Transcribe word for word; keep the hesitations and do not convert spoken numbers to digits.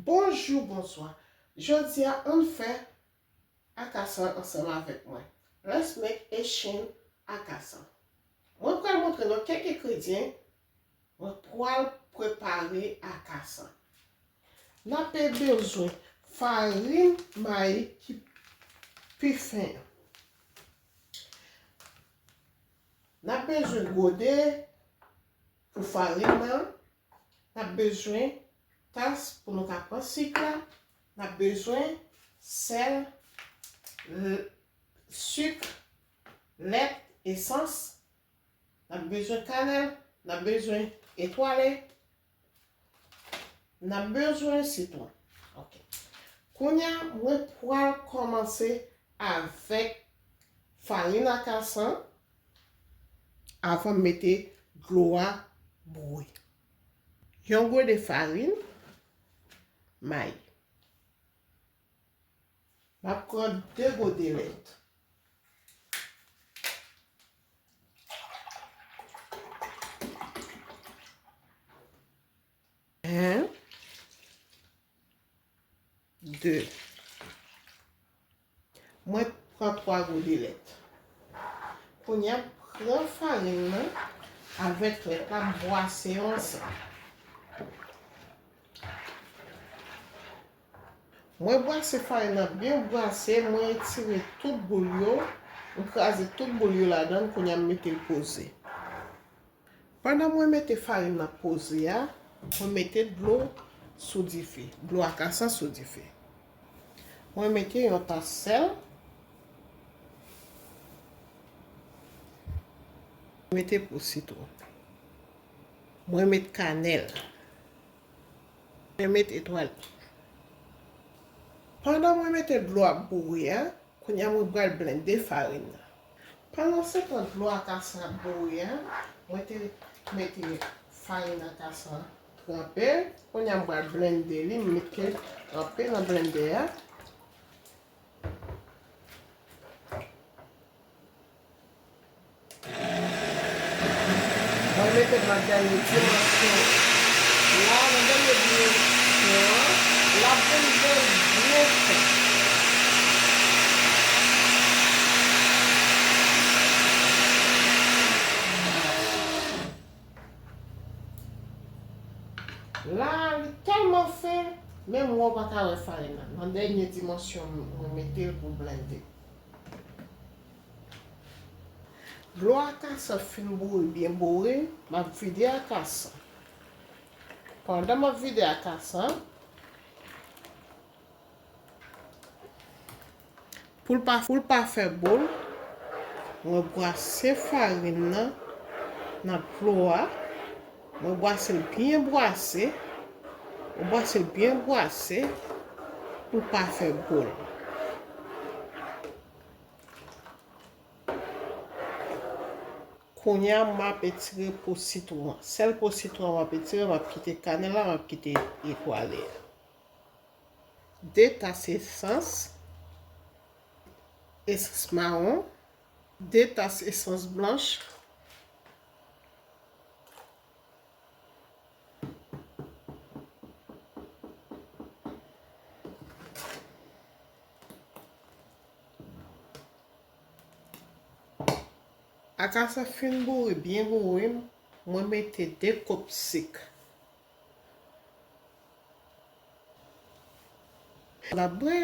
Bonjou, bonswa. Jodi a, ann fè akasan ansanm avèk mwen. Let's make Haitian akasan. Mwen pral montre nou kèk engredyan mwen pral prepare akasan. N ap bezwen farin mayi ki pi fen an. N ap bezwen gode pou farin nan. N ap bezwen tas pou nou ka pran sik la. N ap bezwen sèl, l-, sik, lèt, esans. N ap bezwen kanèl. N ap bezwen etwale. N ap bezwen sitwon. Ok. Kounye a, mwen pral kòmanse avèk farin akasan avan m mete dlo a bouyi. Yon gode farin mayi. M ap pran de gode lèt. En, de. Mwen pran twa gode lèt. Kounye a, pran farin nan avèk lèt la, bwase yo ansanm. Mwen bwase farin nan byen bwase, mwen retire tout boul yo, mwen kraze tout boul yo ladan l, kounye a m mete l poze. Pandan mwen mete farin nan poze a, mwen mete dlo sou dife, dlo akasan sou dife. Mwen mete yon tas sèl, mwen mete po sitwon. Mwen met kanèl. Mwen met etwal. Pandan mwen mete dlo ap bouyi a, kounye a mwen pral blende farin nan. Pandan se tan dlo akasan ap bouyi a, mwen te mete farin akasan tranpe. Kounye a mwen pral blende li, mwen mete tranpe nan blendè a. Mwen mete l nan dènye dimansyon. La, nan dènye dimansyon an, l ap vin byen fen. La, li tèlman fen, menm wè w pa ka wè farin nan. Nan dènye dimansyon, mwen mete l pou blende. Dlo akasan fin bouyi, byen bouyi, m ap vide akasan. Pandan m ap vide akasan, pou l pa, pou l pa fè boul, mwen bwase farin nan nan dlo a. Mwen bwase l byen bwase. Mwen bwase l byen bwase pou l pa fè boul. Kounye a, m ap etire po sitwon an. Sèl po sitwon an m ap etire, m ap kite kanèl la, m ap kite etwale a. De tas esans, esans mawon, de tas esans blanch, Akasan fin bouyi, byen bouyi, mwen mete de kop sik. L ap bwè,